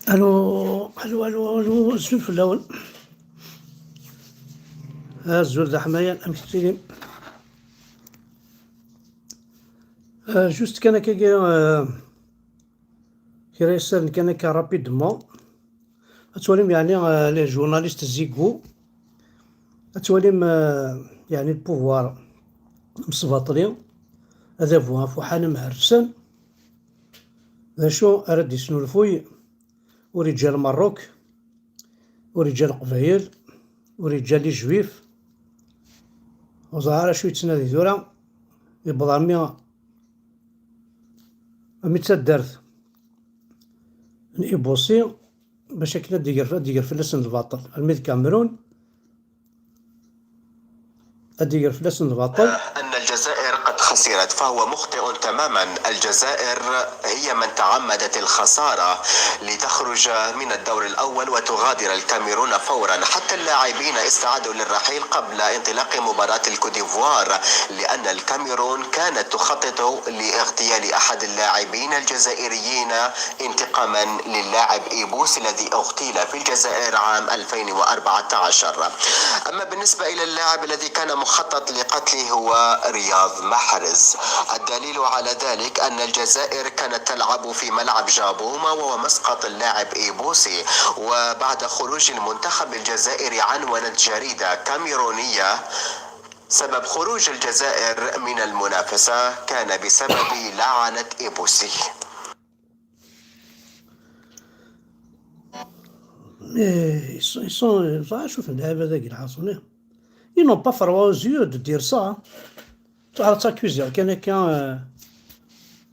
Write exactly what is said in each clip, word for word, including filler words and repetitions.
Allô, allô, allô, allô, azul fell-awen. Azul d aḥmayan, amek tettili? Euh, juste kan akka, euh, kra yessalen kan akka rapidement. Ad twalim, yeɛni, euh, les journalistes zigu. Ad twalim, euh, yeɛni, le pouvoir msbaṭli, adabu afuḥan amherrsen. D acu ara d-isnulfuy? Ur iǧǧa Lmerruk, ur iǧǧa Leqbayel, ur iǧǧa les Juifs. Ur ẓriɣ ara acu yettnadi tura, yewweḍ armi, armi d taddart n Ibusi, bac akken ad d-iger, ad d-iger fell-asen lbaṭel. Armi d Kamerun, ad d-iger fell-asen lbaṭel. أن الجزائر قد خسرت، فهو مخطئ تماما. الجزائر هي من تعمدت الخسارة لتخرج من الدور الأول وتغادر الكاميرون فورا. حتى اللاعبين استعدوا للرحيل قبل انطلاق مباراة الكوت ديفوار، لأن الكاميرون كانت تخطط لاغتيال أحد اللاعبين الجزائريين انتقاما للاعب إيبوس الذي اغتيل في الجزائر عام ألفين وأربعة عشر. أما بالنسبة إلى اللاعب الذي كان مخطط لقتله هو رياض محرز. الدليل على ذلك أن الجزائر كانت تلعب في ملعب جابوما، وهو مسقط اللاعب إيبوسي. وبعد خروج المنتخب الجزائري عنونت جريدة كاميرونية سبب خروج الجزائر من المنافسة كان بسبب لعنة إيبوسي. Eh, ils sont, ils sont, ẓer acu-ten lɛibad-agi lḥaṣuni. Ils n'ont pas froid aux yeux de dire ça. Tura ttakuziɣ kan akka,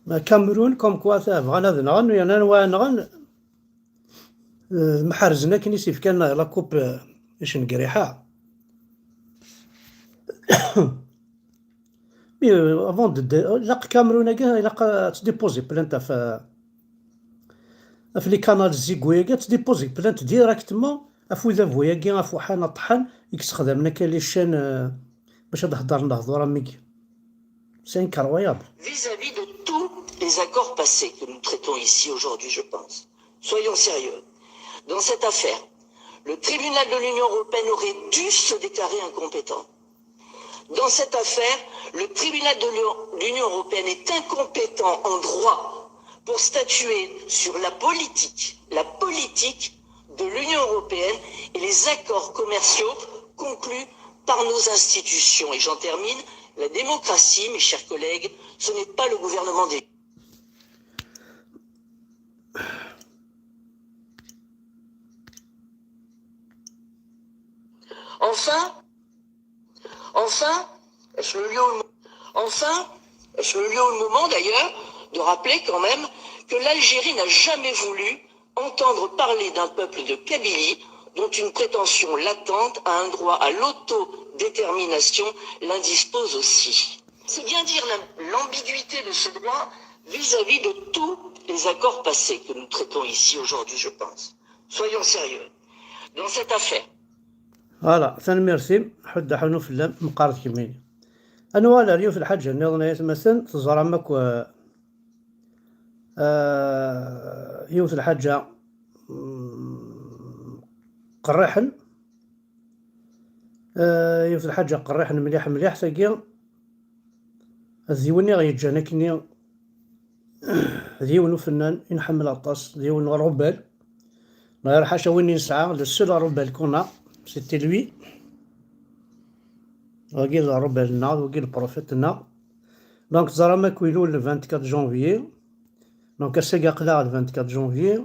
euh, Cameroun, comme quoi, ta, bɣan ad nɣen, yerna anwa nɣen, euh, mḥerzen akken i s-ifkan la coupe, euh, icengriḥa. Mais, euh, avant de, de, ilaq Cameroun-agi, ilaq ad tdéposer plainte ɣef, ɣef les canaux zigu-agi, ad tdéposer plainte directement ɣef udabu-agi, ɣef uḥan aṭḥan i yessexdamen akka les chaînes, euh, bac ad d-heddren lehdur am wigi. C'est incroyable. Vis-à-vis de tous les accords passés que nous traitons ici aujourd'hui, je pense. Soyons sérieux. Dans cette affaire, le tribunal de l'Union européenne aurait dû se déclarer incompétent. Dans cette affaire, le tribunal de l'Union européenne est incompétent en droit pour statuer sur la politique, la politique de l'Union européenne et les accords commerciaux conclus par nos institutions. Et j'en termine, la démocratie, mes chers collègues, ce n'est pas le gouvernement des... Enfin, enfin, est-ce le lieu ou le mo-, enfin, est-ce le lieu ou le moment d'ailleurs de rappeler quand même que l'Algérie n'a jamais voulu entendre parler d'un peuple de Kabylie dont une prétention latente à un droit à l'autodétermination l'indispose aussi. C'est bien dire l'am-, l'ambiguïté de ce droit vis-à-vis de tous les accords passés que nous traitons ici aujourd'hui, je pense. Soyons sérieux. Dans cette affaire. Voilà, tanemmirt-im, ḥuddu aḥunu fell-am, meqqar tkemmini. Ad nuɣal ar yiwet lḥaǧa nniḍen, ay atmaten, teẓram akk, euh, euh, yiwet lḥaǧa, mm, qerriḥen, euh, yiwet lḥaǧa qerriḥen mliḥ, mliḥ, tagi, d yiwen i ɣ-yeǧǧan akkenni, d yiwen ufennan i nḥemmel aṭas, d yiwen n Rubal. Ɣir ḥaca win i nesɛa, le seul Rubal qu'on a, c'était lui. Wagi d Rubal-nneɣ, wagi d le prophète-nneɣ. Donc, teẓram akk ilul le vingt-quatre janvier. Donc, ass-agi aql-aɣ le vingt-quatre janvier.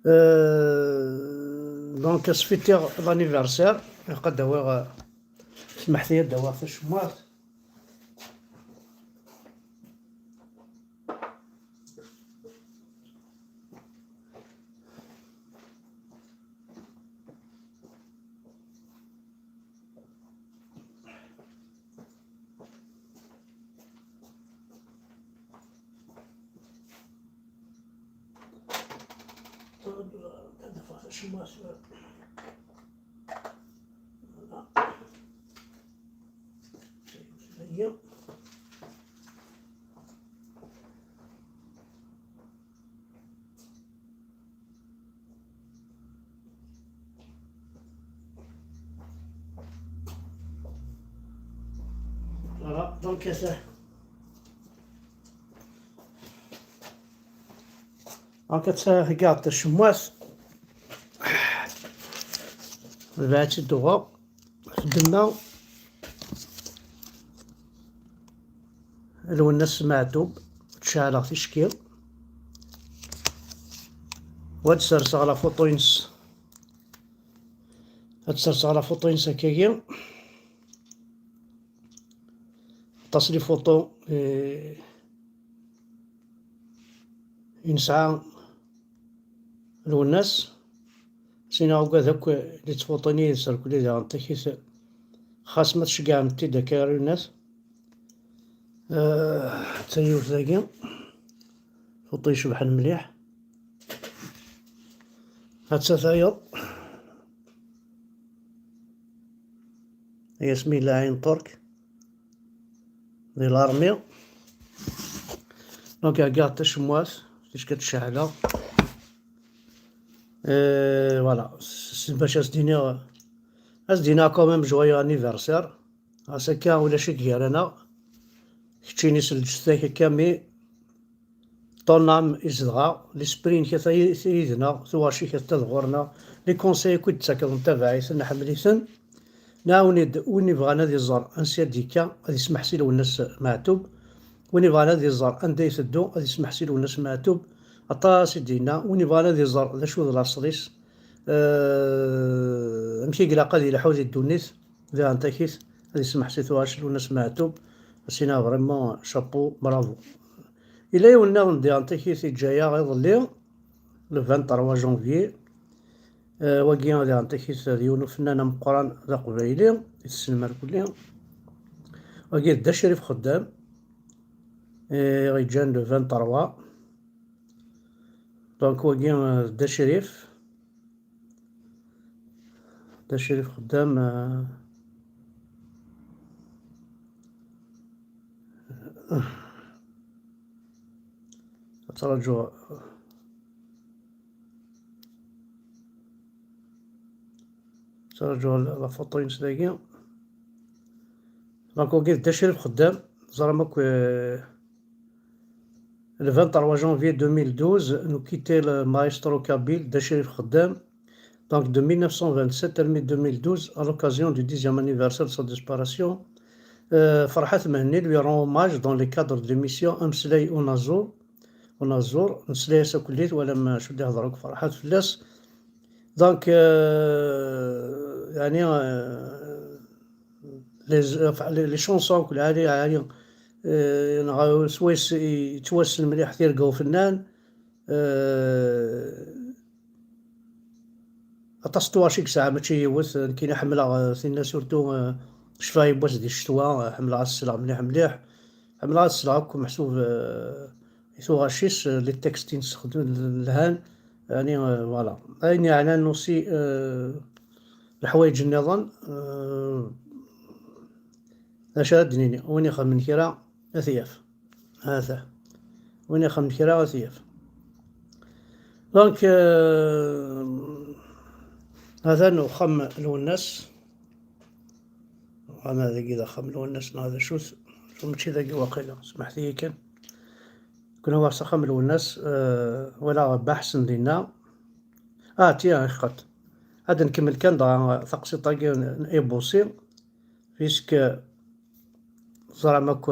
Euh, donc, ad sfitiɣ l'anniversaire. Ilaq ad d-awiɣ, euh, smeḥt-iyi ad d-awiɣ tacemmaɛt. Voilà, donc, euh, donc, euh, regarde, chez moi, le vingt-huit d'octobre, demain, Lwennas Meɛtub, tceɛleɣ ticki. Wa ad serseɣ la photo-ines. Ad serseɣ la photo-ines akkagi. Aṭas li photo, eh, i nesɛa Lwennas. Sinaɣ ugad akk li ttfuṭin yid-s rkuli daɣen takit. Xas ma tceggɛem-t-id akka ar Lwennas. Eh, d tayiwet dagi. Photo icebḥen mliḥ. Hatta tayeḍ. Ay asmi yella ɛin Turk di l'armée. Donc, heggaɣ tacemmuɛt, ticki ad ceɛleɣ. Euh, voilà, s-, bac ad s-d-iniɣ, ad s-d-iniɣ quand même joyeux anniversaire. Ɣas akka ulac i gar-aneɣ. Keččini s lǧetta-k akka, mi ton âme izedɣ-aɣ, l'esprit-inek ata yid-neɣ, tuɣac-ik ata ɣur-neɣ, les conseils akk i d-tettakeḍ ntabaɛ-iten, nḥemmel-iten. Nɛawen-id win ibɣan ad iẓer ansi ad d-yekka, ad ismeḥ si Lwennas Meɛtub. Win ibɣan ad iẓer anda iteddu, ad ismeḥ si Lwennas Meɛtub. Aṭas i d-yenna. Win ibɣan ad iẓer d acu d laṣel-is, eh, amek i ilaq ad yelḥu di ddunit, diɣen takit, ad ismeḥ si tuɣac Lwennas Meɛtub. Sina vraiment chapeau, bravo. Yella yiwen nniḍen diɣen takit iǧǧa-yaɣ iḍelli, le vingt-trois janvier. Eh, wagi diɣen takit d yiwen ufennan ameqqran d aqbayli, i tessnem rkuli. Wagi d Dda Crif Xeddam, eh, i ɣ-yeǧǧan le vingt-trois. Donc wagi, eh, d Dda Crif. Dda Crif Xeddam, eh, ad ttraǧuɣ, ttraǧuɣ la, la photo-ines dagi. Donc wagi d Dda Crif Xeddam, teẓram akk, eh, le vingt-trois janvier deux mille douze, nous quittait le maestro kabyle Dda Crif Xeddam. Donc de mille neuf cent vingt-sept à mai deux mille douze, à l'occasion du dixième anniversaire de sa disparition, euh, Farhat Mahenni lui rend hommage dans le cadre de l'émission Ameslay Unaẓur. Unaẓur, nesla-as akk-, walam acu d-ihder akk Farhat fell-as. Donc, euh, يعني, euh, les, enfin, les, les chansons, كل عالي، عالي، euh, نغ-، سويس يتوسن مليح ثير جو فنان. Euh, aṭas n tuɣac i yesɛa, mačči yiwet. Nekkini ḥemmleɣ, euh, tinna surtout, euh, Ccfa yiwwas di ccetwa, euh, ḥemmleɣ ad s-sleɣ mliḥ mliḥ. Ḥemmleɣ ad sleɣ akk meḥsub, euh, i tuɣac-is, eh, les textes-ines xedmen lhan, yeɛni, eh, voilà. Ayen yeɛnan aussi, eh, leḥwayeǧ nniḍen, eh, d acu ara d-nini? Win ixedmen kra, ad t-yaf. Hata. Win ixedmen kra, ad t-yaf. Donc, eh, hatan uxxam n Lwennas. Ama dagi d axxam n Lwennas neɣ d acu-t? Mačči dagi waqila, smeḥt-iyi kan. Kna war s axxam n Lwennas, eh, walaɣ Baḥsen dinna. Ah, tiens, iḥqet. Ad nkemmel kan dɣa taqsiṭ-agi n, n Ibuṣi, puisque teẓram akk.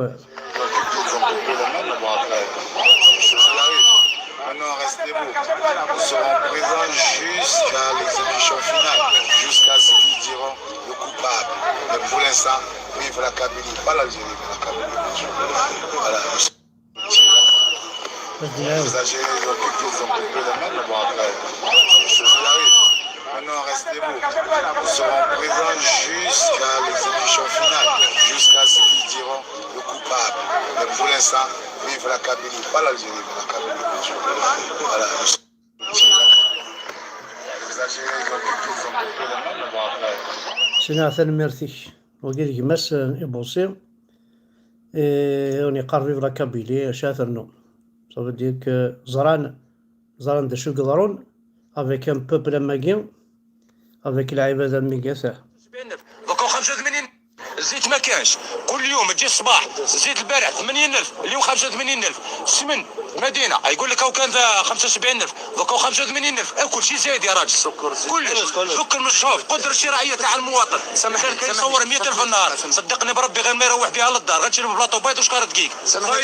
Maintenant, on reste debout. Nous serons présents jusqu'à l'exécution finale, jusqu'à ce qu'ils diront le coupable. Mais pour l'instant, vive la Kabylie, pas l'Algérie, mais la Kabylie. Voilà. Vous avez raison, ils ont piqué, ils ont coupé la main, mais bon, après, c'est ce qui arrive. Maintenant, on reste debout. Nous serons présents jusqu'à l'exécution finale, jusqu'à ce qu'ils diront le coupable. Mais pour l'instant, vive la Kabylie, pas l'Algérie, mais la Kabylie. Voilà. Sina, tanemmirt-ik. Wagi d gma-s, eh, Ibuṣi. Eh, on yeqqar vive la Kabylie, acu ad ternu? Ça veut dire que ẓran, ẓran d acu i yeḍrun avec un peuple am wagi, avec lɛibad am wigi, ata. Donc, on خمسة وثمانين. الزيت ما كانش. كل يوم تجي الصباح زيت البارح ثمانين ألف، اليوم خمسة وثمانين ألف. سمن، مدينة، يقول لك هاو كان ذا خمسة وسبعين ألف، دوك هاو خمسة وثمانين ألف. أكل شي زايد يا راجل. السكر، الزيت. كلش. كلش. دوك المصروف، قدرة الشرائية تاع المواطن. سامحني، كان سامحني. يصور مية ألف في النهار. سامحني. صدقني بربي غير ما يروح بها للدار، غتشرب بلاطو بيض وشكارة دقيق. سامحني.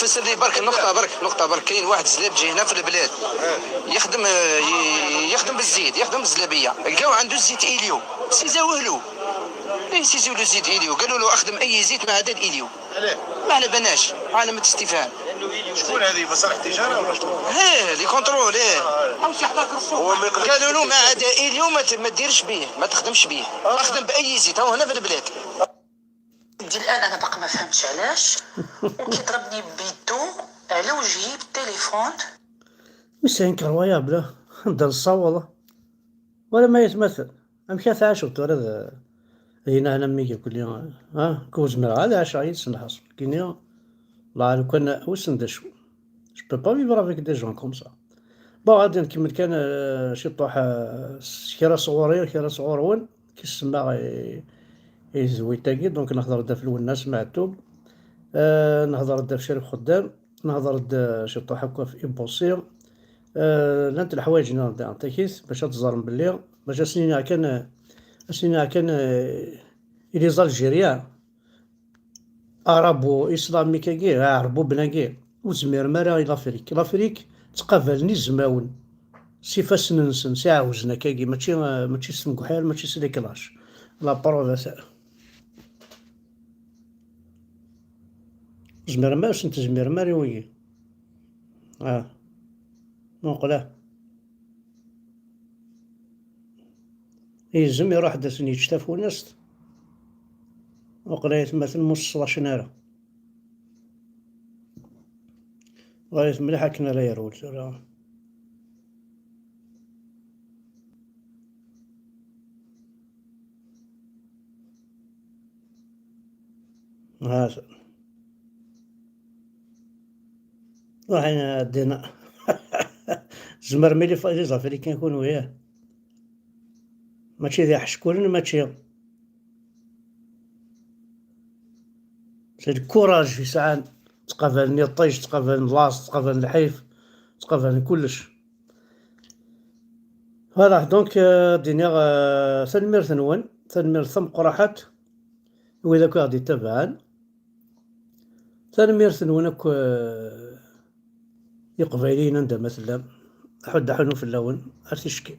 فسرني برك، نقطة برك، نقطة برك. كاين واحد زلابجي هنا في البلاد. يخدم، آه، ي-، يخدم بالزيت، يخدم بالزلابية. لقاو عنده الزيت إليو. سيزاوه له. ليه سيزاوه له الزيت إليو؟ قالوا له: "أخدم أي زيت ما عدا الإليو". ما على بالناش، علامة استفهام. شكون هذه؟ مصالح التجارة ولا شكون؟ ايه، لي كونترول، ايه. هو ما يقدر قالوا له: "ما عدا إليو ما ت-، ما ديرش بيه، ما تخدمش بيه. اخدم بأي زيت، هو هنا في البلاد". دي الان انا باقا ما فهمتش علاش. وكيضربني بيدو على وجهي بالتليفون. Mais c'est incroyable, hein. هذا الصوالة. ولا ما يتمثل. أم كيف عاشوا ترى ذا-، هنا أنا ميجا كل يوم، ها، كوز مرة هذا عشرة يتسنى حصل. كينيا، لا، لو كان وسن دشو. Je peux pas vivre avec des gens comme ça. Bon، غادي نكمل كان، آه، شي طوح، آه، كرا صغوري، كرا صغورون، كي السما غي-، يزوي تاكي. Donc نهضر دا في الوناس معتوب. آه، نهضر دا في شريف خدام. نهضر دا شي طوح هكا في إبوسي. آه، لانت الحوايج نهضر دا تاكيس باش تزرم بلي، باش سنين كان، سنين كان، آه، إلي زالجيريان. Arabo-islamique-agi, aɛerbuben-agi, ur zmiren ara i l'Afrique. L'Afrique ttqabalen izmawen s ifassen-nsen, s iɛewzen akkagi, mačči, mačči s temguḥal, mačči s les clashs. La preuve ata. Ur zmiren ara, ur sen-tezmirem ara i wigi. Ah. Muqel, ah. Yezem iruḥ-d ad sen-yečč tafunast. Muqel ay atmaten, ur ṣṣlacen ara. Ɣayet mliḥ akken ara yerwel tura. هذا. راحين عدينا. زمر ملي ف-، les Africains يكونوا، ياه. ماشي ذي حشكولن، ماشي. C'est le courage يسعان. تقابلني الطيش، تقابلني اللاص، تقابلني الحيف، تقابلني كلش. Voilà، donc، آه، دينيا، آه، tanemmirt-nwen، tanemmirt tameqqraḥat, wid akk i ɣ-d-ittabaɛen. Tanemmirt-nwen akk, آه، Iqbayliyen anda ma tellam. Aḥuddu aḥunnu fell-awen, ar ticki.